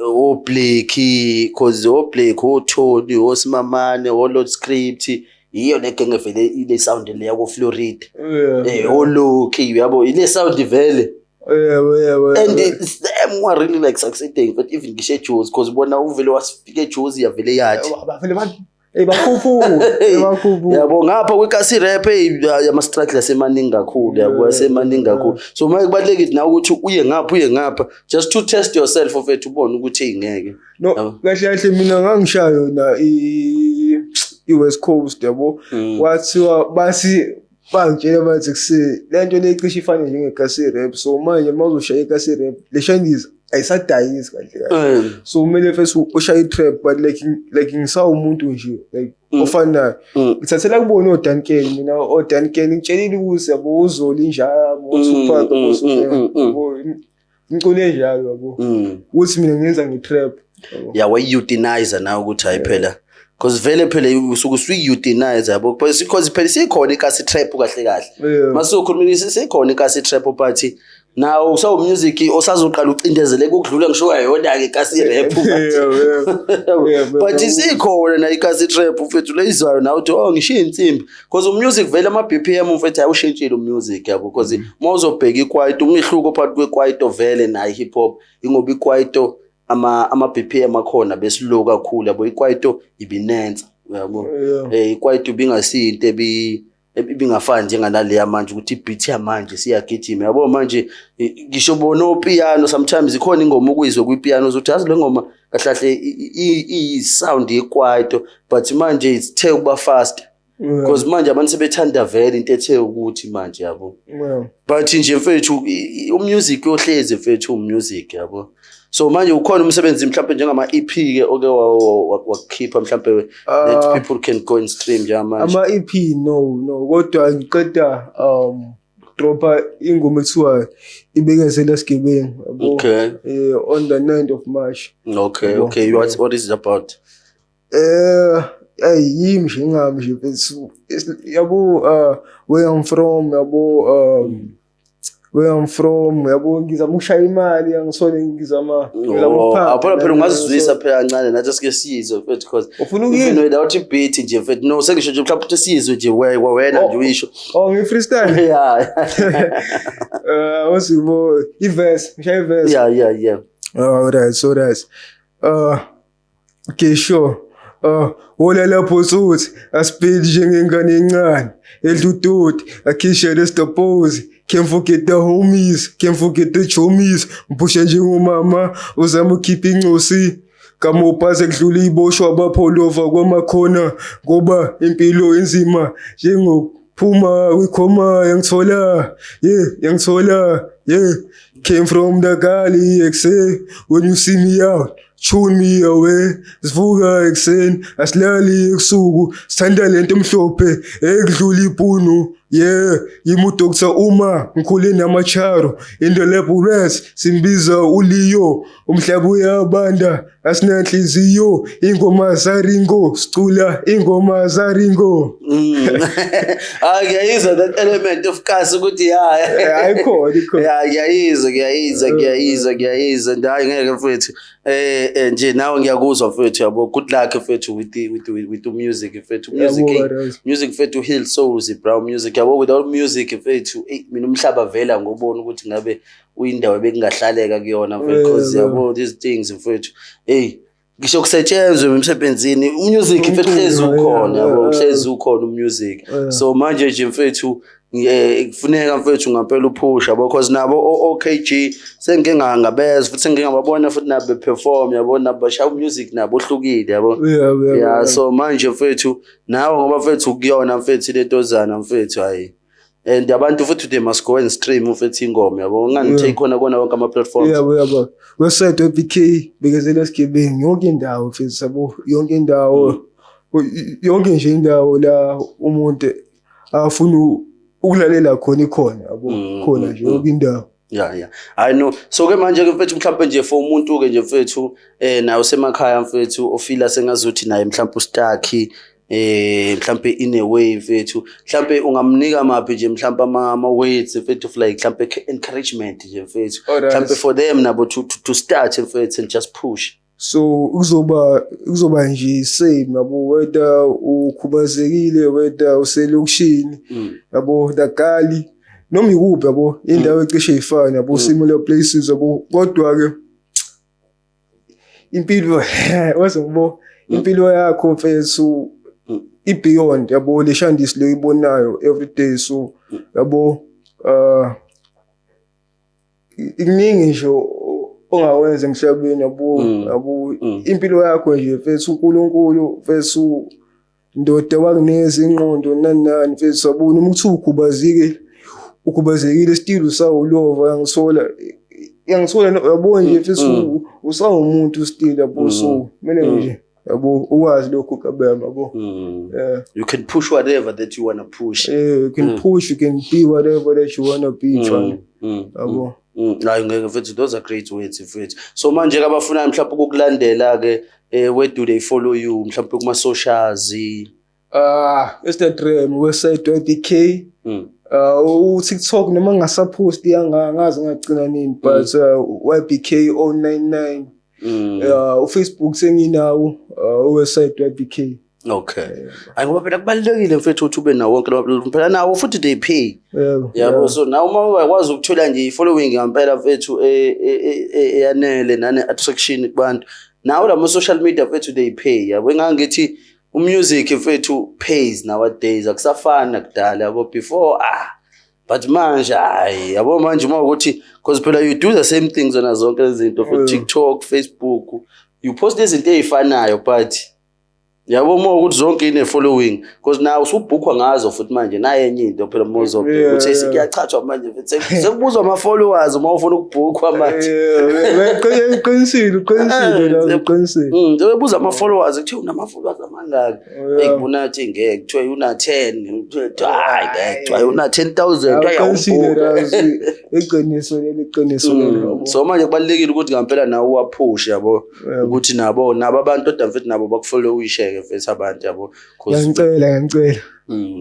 o-Blakey, cause o-Blakey, o-Tony, oSimamane, o-Lord Script, yiyo le genge vele ile sound le yako-Florida. O-Loki, yabo, ile sound vele. And it's them who are really like succeeding, but even ngisho eJozi, because bona uvele wasifika eJozi yavele yathi Bavele ba eh bakhuphuka, bakhuphuka. Yabo, ngapha kwikasi rap, hey, ama-struggle asemaningi kakhulu, yabo, asemaningi kakhulu. So manje kubalulekile nawe ukuthi uye ngapha, uye ngapha, just to test yourself of it, ubone ukuthi hey, ngeke. No, Yabo. kahle kahle mina ngangishaya yona i West Coast, yabo. Kwathiwa bathi bangitshela bathi kuse lento le icishe ifane njengekasi rap, so manje mawuzoshaya ikasi rap le shinies. ayisadayisi kahle kahle. So kumele first ushaye i-trap, but like ngisawumuntu nje like ofanayo. Ngithathela kubona oDuncan, mina oDuncan ngitshelile ukuthi, yabo, uZoli njalo, oTupac, yabo, umculo enjalo, yabo, ukuthi mina ngenza nge-trap, yabo. Ya, wayi-euthanize nawe ukuthi hayi phela, because vele phela usuke usuyi-euthanize, yabo, because phela sikhona ikasi trap kahle kahle. Masukhuluma sikhona ikasi trap, but nawo usawu-music osazoqala ucindezeleke ukudlula ngisho yayona-ke ikasi rap. But isikhona nayo ikasi trap, mfethu, leyizwayo nawe uthi, "Oh, ngishiya insimbi," because umusic vele ama-BPM, mfethu, ayushintshile umusic, yabo, because uma uzobheka ikwaito, umehluko phakathi kwekwaito vele nayo i-hip hop ingoba ikwaito ama-BPM akhona beslow kakhulu, yabo. Ikwaito ibinensa, yabo. Ikwaito ibingasiyinto ebingafani njenganaleya manje ukuthi i-beat yamanje siyagijima, yabo. Manje ngisho bona opiano, sometimes ikhona ingoma ukuyizwe kwipiano uzothi, "Yazi, le ngoma kahle kahle iyi-sound yekwaito," but manje ithe ukuba fast because manje abantu sebethanda vele into ethe ukuthi manje, yabo. But nje mfethu, umusic uyohlezi, mfethu, umusic, yabo. So manje ukhona umsebenzi mhlawumbe njengama-EP ke oke wakukhipha mhlawumbe that people can go and stream njengamanje? Ama-EP, no, kodwa ngiqeda dropa ingoma ethiwa "Ibekezela Sigebengu," yabo. On the 9th of March. Yabo. Okay, what is it about? Hey, yimi nje, ngami nje mfethu, yabo, where I'm from, yabo, where I'm from, yabo, ngizama ukushaya imali, angisole, ngizama Oh, ukuphapha. Aphela phela ungazizwisa phela kancane nathi sike siyizwe, mfethu, because Ufuna even ukuyizwa? without i-beat nje, mfethu, no, sengisho nje mhlawumbe ukuthi siyizwe nje wena Oh. nje uyisho. Oh, ngi-freestyle. Yeah. Wasibo i-verse, ngishaya i-verse. Yeah. Alright, alright. Okay, sure. Wola lapho suthi asipili njengengane encane edla udoti akhishe lesitopozi. Can't forget the homies, can't forget the chomies. Ngiphushe njengomama uzama ukukhipha incosi kamophaze kudlula iboshwa bapholova kwamakhona ngoba impilo inzima njengokuphuma kwikhoma. Yangithola, yeah, yangithola, yeah. Came from the gully ekuseni. When you see me out, tune me away. Sivuka ekuseni, asilali ebusuku, sithanda lento emhlophe ekudlula ipunu. Yeah, yimi uDr Uma, ngikhule namacharo in the level rest, simbiza uLeo. Umhlaba uyabanda, asinanhliziyo. Ingoma zaringo, sicula ingoma zaringo. Ah, ngiyayizwa that element of kasi ukuthi ya. Ayikhona, ikhona. Ya, ngiyayizwa, ngiyayizwa, ngiyayizwa, ngiyayizwa. And hayi, ngeke mfethu, nje nawe ngiyakuzwa, mfethu, yabo. Good luck, mfethu, with the music, mfethu, music. Yabo, eh, music, mfethu, heal souls, bro, music, yabo. Without music, mfethu, mina umhlaba vela ngobona ukuthi ngabe uyindawo ebekungahlaleka kuyona, mfethu, because yabo, these things, mfethu, hey, ngisho kusetshenzwe emsebenzini, umusic, mfethu, hlezi ukhona, yabo, hlezi ukhona umusic. So manje nje, mfethu, kufuneka, mfethu, ngampela uphusha, yabo, because nabo o-OKG sengike ngabezwa futhi sengike ngababona futhi nabo beperform, yabo, nabo bashaya umusic nabo ohlukile, yabo. Yeah, so manje, mfethu, nawe ngoba, mfethu, kuyona, mfethu, lentozana, mfethu, hayi, and abantu futhi they must go and stream, mfethu, ingoma, yabo, ungangithe khona kona wonke ama-platforms. Yabo, website we-BK Bekezela Sigebengu, yonke indawo, mfethu, yabo, yonke indawo, yonke nje indawo la umuntu afuna ukulalela khona ikhona, yabo, khona nje yonke indawo. Yeah, I know. So ke manje ke, mfethu, mhlawumbe nje for umuntu ke nje, mfethu, naye osemakhaya, mfethu, ofila sengazuthi naye mhlawumbe ustuck mhlawumbe in a way, mfethu, mhlawumbe ungamnika maphi nje mhlawumbe ama words, mfethu, of like mhlawumbe encouragement nje, mfethu, mhlawumbe for them nabo to start, mfethu, and just push? So kuzoba nje same, yabo, whether ukhubazekile, whether uselokishini, yabo, the gully, noma ikuphi, yabo, indawo ecishe ifane, yabo, similar places, yabo. Kodwa ke impilo waze ngibo impilo yakho, mfethu, i-beyond, yabo, le shandisi le oyibonayo every day. So yabo, ikuningi nje ongawenza emhlabeni, yabo, yabo. Impilo yakho nje, mfethu, uNkulunkulu, mfethu, ndoda, wakunikeza ingqondo nani nani, mfethu, yabo. Noma kuthiwa ukhubazekile, ukhubazekile, still usawulova, ngithola. Yangithola, yabo nje, mfethu, usawumuntu still, yabo, so kumele nje, yabo, ukwazi lokhu kabema, yabo. Yeah. You can push whatever that you wanna push. Yeah, you can push, you can be whatever that you wanna be, trying, yabo. Hayi ngeke mfethu, those are great words, mfethu. So manje ke abafunayo mhlawumbe ukukulandela ke, where do they follow you, mhlawumbe kuma socials? Ah, Instagram, website YBK. U-TikTok noma ngingasaphosti, angazi ngagcina nini, but YBK 099. U-Facebook senginawo, website YBK. Okay, hayi ngoba phela kubalulekile mfethu ukuthi ube nawo wonke lawa, phela nawo futhi they pay. Yebo. Yabo, so nawe uma ungakwazi ukuthola nje i-following ngampela mfethu eyanele nane attraction kubantu, nawo lama social media mfethu they pay, yabo. Engangithi umusic mfethu pays nowadays, akusafani nakudala, yabo, before, ah, but manje hayi, yabo, manje uma ukuthi, because phela you do the same things zona zonke lezi zinto for TikTok, Facebook, you post izinto ey'fanayo, but yabo uma ukuthi zonke ine following, because now usubhukhwa ngazo futhi manje, naye enye into phela uma uzobheka ukuthi sekuyachathwa manje futhi, sekubuzwa ama-followers uma ufuna ukubhukhwa manje. Yeah, uqinisile, uqinisile la, uqinisile. Sebebuza ama-followers, kuthiwa unama-followers amangaki? Ekubona ukuthi ngeke kuthiwa una-10, kuthiwa hayi ngeke, kuthiwa una-10,000, kuthiwa Uqinisile. yawubhuka. Razi, iqiniso leli, iqiniso leli, yabo. So manje kubalulekile ukuthi ngampela nawe uwaphushe, yabo, ukuthi nabo abantu kodwa mfethu nabo bakufollowishe-ke mfethu abantu, yabo, 'cause Ngiyangicela, ngiyangicela.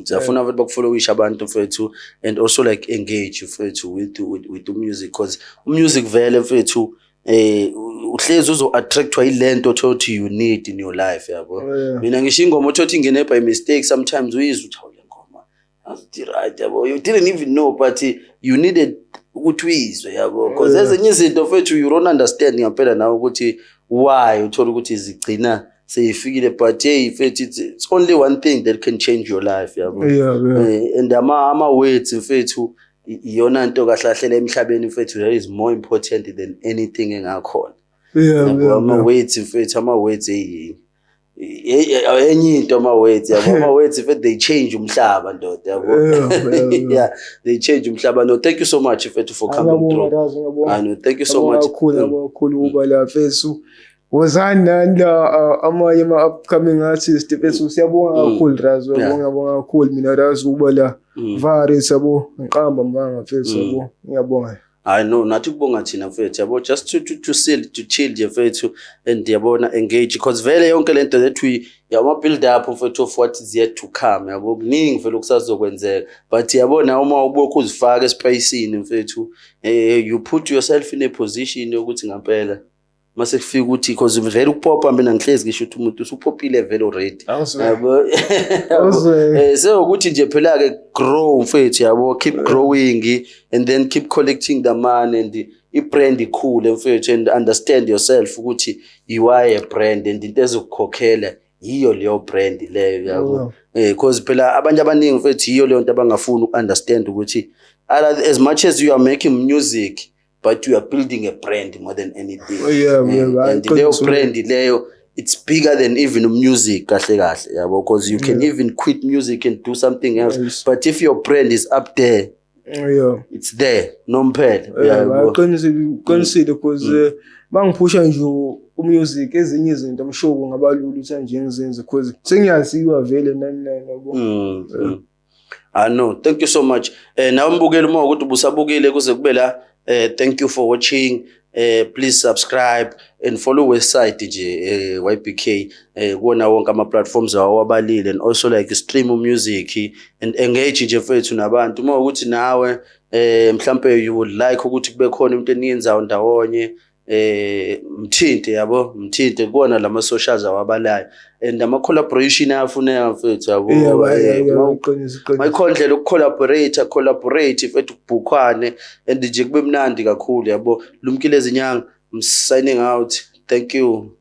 Siyafuna futhi bakufollowishe abantu mfethu, and also like engage mfethu with the music, because umusic vele mfethu uhlezi uzo attractwa yilento othothi you need in your life, yabo. Mina ngisho ingoma othothi ingene by mistake sometimes, uyizwe ukuthi hawu, le ngoma azithi right, yabo, you didn't even know, but you needed ukuthi uyizwe, yabo, because ezinye izinto mfethu you don't understand ngempela nawe ukuthi why uthola ukuthi zigcina seyifikile, but hey mfethu, it's only one thing that can change your life, yabo. And ama words mfethu iyona nto kahle kahle la emhlabeni mfethu that is more important than anything engakhona. Yabo, ama words mfethu, ama words, hey, enye into ama words, yabo, ama words mfethu they change umhlaba ndoda, yabo. Yeah, they change umhlaba. No, thank you so much mfethu for coming Ngiyabonga, through. Razi, ngiyabonga. I know, thank you so Ngiyabonga much. kakhulu, ngiyabonga kakhulu ukuba la mfethu. Wozani nani la, amanye ama-upcoming artist mfethu, siyabonga kakhulu Razi, ngiyabonga, ngiyabonga kakhulu mina Razi ukuba la. Varis, yabo, ngiqamba manga mfethu, yabo, ngiyabonga. I know, nathi kubonga thina mfethu, yabo, just to chill, to chill nje mfethu, and yabona engage, because vele yonke lento that we yabo build up mfethu of what is yet to come, yabo, kuningi vele okusazokwenzeka, but yabona uma ubokhu uzifaka espacini mfethu, you put yourself in a position yokuthi ngampela mase kufika ukuthi, because vele ukupopa, mina ngihlezi ngisho ukuthi umuntu usupopile vele already, yabo. Awuzwe. Sewukuthi nje phela ke grow mfethu, yabo, keep growing and then keep collecting the money and i-brand ikhule mfethu, and understand yourself ukuthi you are a brand and into ezokukhokhela yiyo leyo brand leyo, yabo, because phela abantu abaningi mfethu yiyo leyo nto abangafuni uku-understand ukuthi as much as you are making music, but you are building a brand more than anything. Oh, yeah, And leyo iqiniso. brand leyo, it's bigger than even music kahle kahle, yabo, because you can even quit music and do something else, but if your brand is up there, it's there nomphela. Yabo. Qinisile, uqinisile, because bangiphusha nje umusic, ezinye izinto I'm sure kungaba lula ukuthi nje ngizenze because sengiyaziwa vele nani nani, yabo. Ah no, thank you so much. Nawe mbukeli, uma ukuthi ubusabukile kuze kube la, thank you for watching. Please subscribe and follow website nje, YBK, kuwona wonke ama platforms awabalile, and also like stream music and engage nje mfethu nabantu. Uma ukuthi nawe mhlambe you would like ukuthi kube khona into eniyenzayo ndawonye, mthinte, yabo, mthinte kuwona lama socials awabalayo, and ama collaboration ayafuneka mfethu, yabo. Uqinisa, uqinisa. Mayikhona indlela yokucollaborate, collaborate mfethu, kubhukhwane and nje kube mnandi kakhulu, yabo. Lumkile Zinyanga, I'm signing out. Thank you.